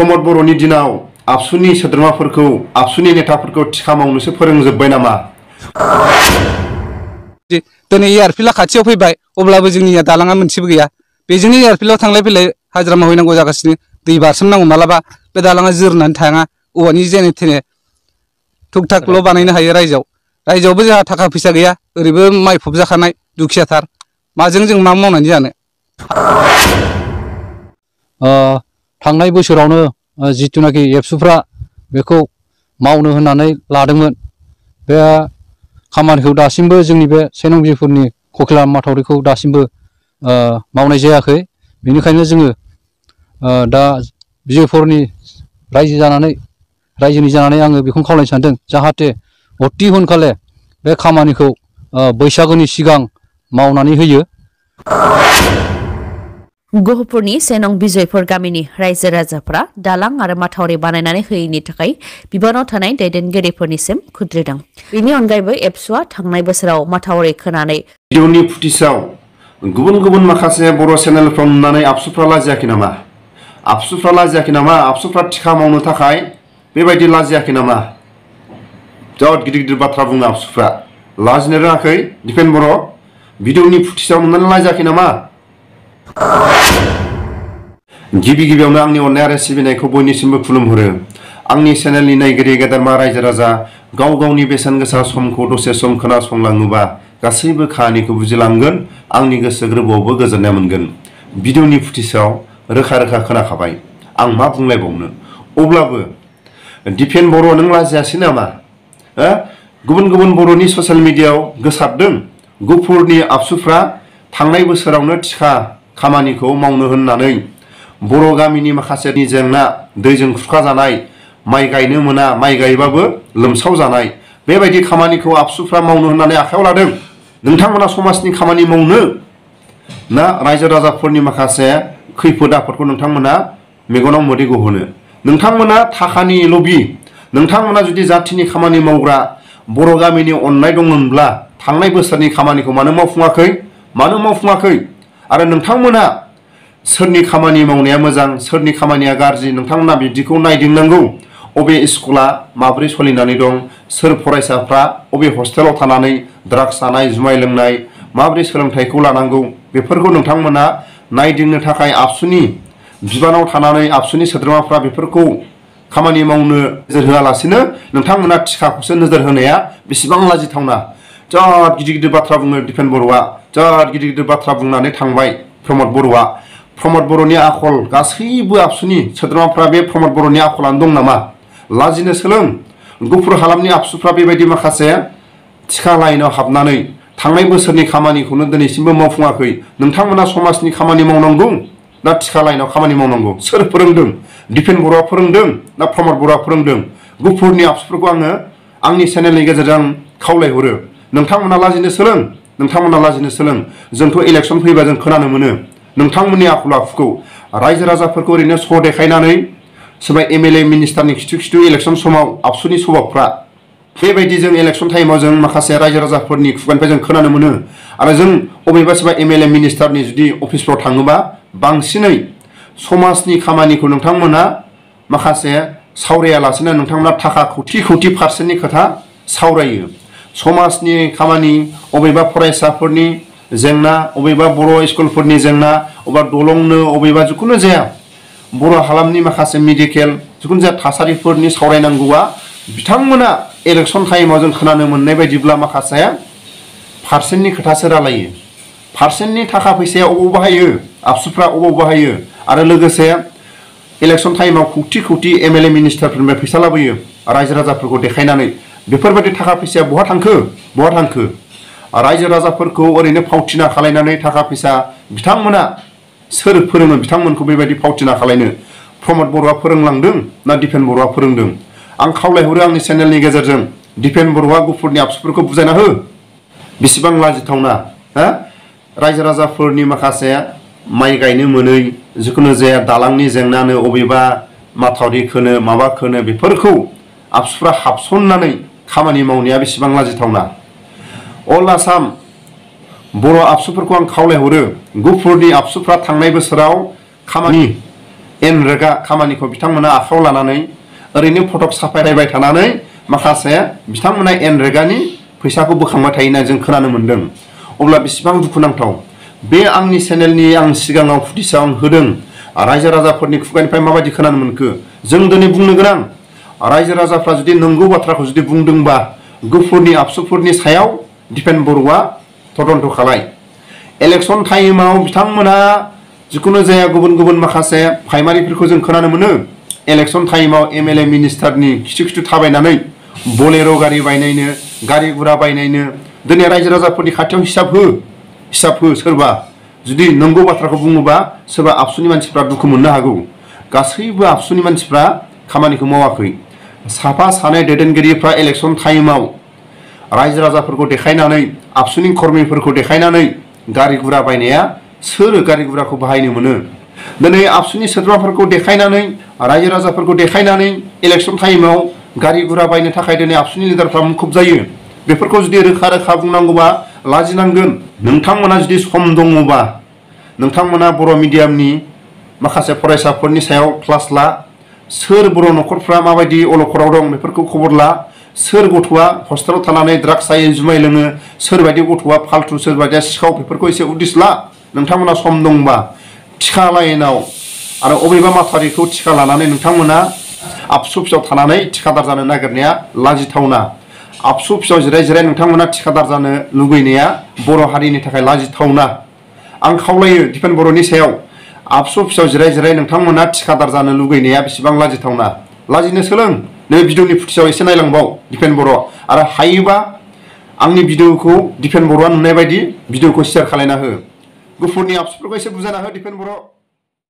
प्रमद बर'नि दिनाव आबसुनि सोद्रोमाफोरखौ आबसुनि नेताफोरखौ थिखा मावनोसो फोरोंजोब्बाय नामा? दिनै एयारफिल्डआ खाथियाव फैबाय अब्लाबो जोंनिया दालाङा मोनसेबो गैया। बेजोंनो एयारफिल्डआव थांलाय फैलाय हाजिरा मावहैनांगौ जागासिनो। दै बारसोमनांगौ मालाबा बे दालाङा जोरनानै थाङा। औवानि जेने थेने थुक थाकल' बानायनो हायो रायजोआव। रायजोआवबो जोंहा थाखा फैसा गैया। ओरैबो माइ फबजाखानाय दुखियाथार। माजों जों मा मावनानै जानो? थांनाय बोसोरावनो जिथुनाखि एबसुफ्रा बेखौ मावनो होननानै लादोंमोन बे खामानिखौ दासिमबो जोंनि बे सेनंगिफोरनि खख्ला माथावरिखौ दासिमबो मावनाय जायाखै। बेनिखायनो जोङो दा बिजयफोरनि रायजोनि जानानै आङो बेखौनो खावलायनो सानदों जाहाथे अति हुनखाले बे खामानिखौ बैसागोनि सिगां मावनानै होयो। गहपुरनि सेनं बिजयपुर गामिनि रायजो राजाफोरा दालां आरो माथावरि बानायनानै होयैनि थाखाय बिबानाव थानाय दैदेनगिरिफोरनिसिम खुद्रिदों। बेनि अनगायैबो एबसुआ थांनाय बोसोराव माथावरि खोनानै भिडिअनि फुटेजआव गुबुन माखासे बर' चेनेलफ्राव नुनानै आबसुफ्रा लाजियाखै नामा? आबसुफ्रा थिखा मावनो थाखाय बेबायदि लाजियाखै नामा? बिराद गिदिर बाथ्रा बुङो आबसुफ्रा। लाजिनो रोङाखै दिपेन बर'? भिडिअनि फुटेजआव नुनानै लाजियाखै नामा? गिबियावनो आंनि अननाय आरो सिबिनायखौ बयनिसिमबो खुलुमहरो। आंनि चेनेलनि नायगिरि गेदेरमा रायजो राजा गाव गावनि बेसेन गोसा समखौ दसे सम खोनासंलाङोबा गासैबो खाहानिखौ बुजिलांगोन। आंनि गोसो गोरबोआवबो गोजोननाय मोनगोन। भिडिअनि फुटेजआव रोखा खोनाखाबाय। आं मा बुंलायबावनो? अब्लाबो दिपेन बर' नों लाजियासै नामा? गुबुन बर'नि ससियेल मिडियायाव गोसारदों गहपुरनि आबसुफ्रा थांनाय बोसोरावनो थिखा खामानिखौ मावनो होननानै बर' गामिनि माखासे जेंना दैजों खुरखाजानाय माइ गायनो मोना माइ गायबाबो लोमसाव जानाय बेबायदि खामानिखौ आबसुफ्रा मावनो होननानै आखायाव लादों। नोंथांमोना समाजनि खामानि मावनो ना रायजो राजाफोरनि माखासे खैफोद आफोदखौ नोंथांमोना मेगनाव मोदै गहोनो? नोंथांमोना थाखानि लबि, नोंथांमोना जुदि जाथिनि खामानि मावग्रा बर' गामिनि अननाय दंमोनब्ला थांनाय बोसोरनि खामानिखौ मानो मावफुङाखै? आरो नोंथांमोना सोरनि खामानि मावनाया मोजां सोरनि खामानिया गाज्रि नोंथांमोना बिदिखौ नायदिंनांगौ। अबे स्कुला माब्रै सोलिनानै दं, सोर फरायसाफ्रा अबे हस्टेलाव थानानै ड्राग्स जानाय जुमाय लोंनाय माब्रै सोलोंथाइखौ लानांगौ बेफोरखौ नोंथांमोना नायदिंनो थाखाय आबसुनि बिबानाव थानानै आबसुनि सोद्रोमाफ्रा बेफोरखौ खामानि मावनो नोजोर होआलासिनो नोंथांमोना थिखाखौसो नोजोर होनाया बेसेबां लाजिथावना। बिराद गिदिर बाथ्रा बुङो दिपेन बर'आ। बिराद गिदिर बाथ्रा बुंनानै थांबाय प्रमद बर'आ। प्रमद बर'नि आखल गासैबो आबसुनि सोद्रोमाफ्रा बे प्रमद बर'नि आखलानो दं नामा? लाजिनो सोलों। गहपुर हालामनि आबसुफ्रा बेबायदि माखासे थिखा लाइनाव हाबनानै थांनाय बोसोरनि खामानिखौनो दिनैसिमबो मावफुङाखै। नोंथांमोना समाजनि खामानि मावनांगौ ना थिखा लाइनाव खामानि मावनांगौ? सोर फोरोंदों? दिपेन बर'आ फोरोंदों ना प्रमद बर'आ फोरोंदों? गहपुरनि आबसुफोरखौ आङो आंनि चेनेलनि गेजेरजों खावलायहरो। नोंथांमोना लाजिनो सोलों। जोंथ' इलेक्सन फैबा जों खोनानो मोनो नोंथांमोननि आखल आखुखौ रायजो राजाफोरखौ ओरैनो स' देखायनानै सोरबा एमएलए मिनिस्टारनि खिथु इलेक्सन समाव आबसुनि सभाबफ्रा बेबायदि जों इलेक्सन टाइमाव जों माखासे रायजो राजाफोरनि खुगानिफ्राय जों खोनानो मोनो। आरो जों अबेबा सोरबा एमएलए मिनिस्टारनि जुदि अफिसफ्राव थाङोबा बांसिनै समाजनि खामानिखौ नोंथांमोना माखासे सावरायालासिनो नोंथांमोना थाखा खौथि पारसेन्टनि खोथा सावरायो। समाजनि खामानि अबेबा फरायसाफोरनि जेंना अबेबा बर' स्कुलफोरनि जेंना अबेबा दलंनो अबेबा जिखुनु जाया बर' हालामनि माखासे मेडिकेल जिखुनु जाया थासारिफोरनि सावरायनांगौआ बिथांमोना इलेक्सन टाइमाव जों खोनानो मोननाय बायदिब्ला माखासे पारसेन्टनि खोथासो रायलायो। पारसेन्टनि थाखा फैसाया अबाव बाहायो? आबसुफ्रा अबाव बाहायो? आरो लोगोसे इलेक्सन टाइमाव खौथि एमएलए मिनिस्टारफोरनिफ्राय फैसा लाबोयो रायजो राजाफोरखौ देखायनानै। बेफोरबायदि थाखा फैसाया बहा थांखो? रायजो राजाफोरखौ ओरैनो फावथिना खालायनानै थाखा फैसा बिथांमोना सोर फोरोङो बिथांमोनखौ बेबायदि फावथिना खालायनो? प्रमद बर'आ फोरोंलांदों ना दिपेन बर'आ फोरोंदों? आं खावलायहरो आंनि चेनेलनि गेजेरजों दिपेन बर'आ गहपुरनि आबसुफोरखौ बुजायना हो। बेसेबां लाजिथावना रायजो राजाफोरनि माखासे माइ गायनो मोनै जिखुनु जाया दालांनि जेंनानो अबेबा माथावरि खोनो माबा खोनो बेफोरखौ आबसुफ्रा हाबसननानै खामानि मावनाया बेसेबां लाजिथावना। अल आसाम बर' आबसुफोरखौ आं खावलायहरो गहपुरनि आबसुफ्रा थांनाय बोसोराव खामानि एनरेगा खामानिखौ बिथांमोना आखायाव लानानै ओरैनो फटक साफायबाय थानानै माखासे बिथांमोना एनरेगानि फैसाखौ बोखांबाय थायो होनना जों खोनानो मोन्दों। अब्ला बेसेबां दुखुनांथाव बे आंनि चेनेलनि आं सिगाङाव फुटिसाव आं होदों रायजो राजाफोरनि खुगानिफ्राय माबायदि खोनानो मोनखो जों दिनै बुंनो गोनां रायजो राजाफ्रा जुदि नंगौ बाथ्राखौ जुदि बुंदोंबा गुफुरनि आबसुफोरनि सायाव दिपेन बर'आ तदन्त खालाय। इलेक्शन टाइमाव बिथांमोना जिखुनु जाया गुबुन गुबुन माखासे फाइमारिफोरखौ जों खोनानो मोनो इलेक्शन टाइमाव एमएलए मिनिस्टारनि खिथु खिथु थाबायनानै बोलेरो गारि बायनायनो गारि गुरा बायनायनो दिनै रायजो राजाफोरनि खाथियाव हिसाब हो सोरबा जुदि नंगौ बाथ्राखौ बुङोबा सोरबा आबसुनि मानसिफ्रा दुखु मोननो हागौ। गासैबो आबसुनि मानसिफ्रा खामानिखौ मावाखै। साफा सानै दैदेनगिरिफ्रा इलेक्शन टाइमाव रायजो राजाफोरखौ देखायनानै आबसुनि कर्मीफोरखौ देखायनानै गारि गुरा बायनाया सोर गारि गुराखौ बाहायनो मोनो? दिनै आबसुनि सोद्रोमाफोरखौ देखायनानै रायजो राजाफोरखौ देखायनानै इलेक्शन टाइमाव गारि गुरा बायनो थाखाय दिनै आबसुनि लिडारफ्रा मुखुब जायो। बेफोरखौ जुदि रोखा रोखा बुंनांगौबा लाजिनांगोन। नोंथांमोना जुदि सम दङबा नोंथांमोना बर' मिडियामनि माखासे फरायसाफोरनि सायाव क्लास ला। सोर बर' न'खरफ्रा माबायदि अलखदाव दं बेफोरखौ खबर ला। सोर गथ'आ हस्टेलाव थानानै ड्राग्स जायो जुमाय लोङो सोरबायदि गथ'आ फाल्थु सोरबायदिया सिखाव बेफोरखौ एसे उदिस ला। नोंथांमोना सम दंबा थिखा लाइनाव आरो अबेबा माथारिखौ थिखा लानानै नोंथांमोना आबसु अफिसाव थानानै थिखादार जानो नागिरनाया लाजिथावना। आबसु अफिसाव जिराय जिराय नोंथांमोना थिखादार जानो लुगैनाया बर' हारिनि थाखाय लाजिथावना। आं खावलायो दिपेन बर'नि सायाव आबसु अफिसाव जिराय जिराय नोंथांमोना थिखादार जानो लुगैनाया बेसेबां लाजिथावना। लाजिनो सोलों। नैबे भिडिअनि फुटिसाव एसे नायलांबाव दिपेन बर' आरो हायोबा आंनि भिडिअखौ दिपेन बर'आ नुनाय बायदि भिडिअखौ शेयार खालायना हो। गुफुरनि आबसुफोरखौ एसे बुजायना हो दिपेन बर'।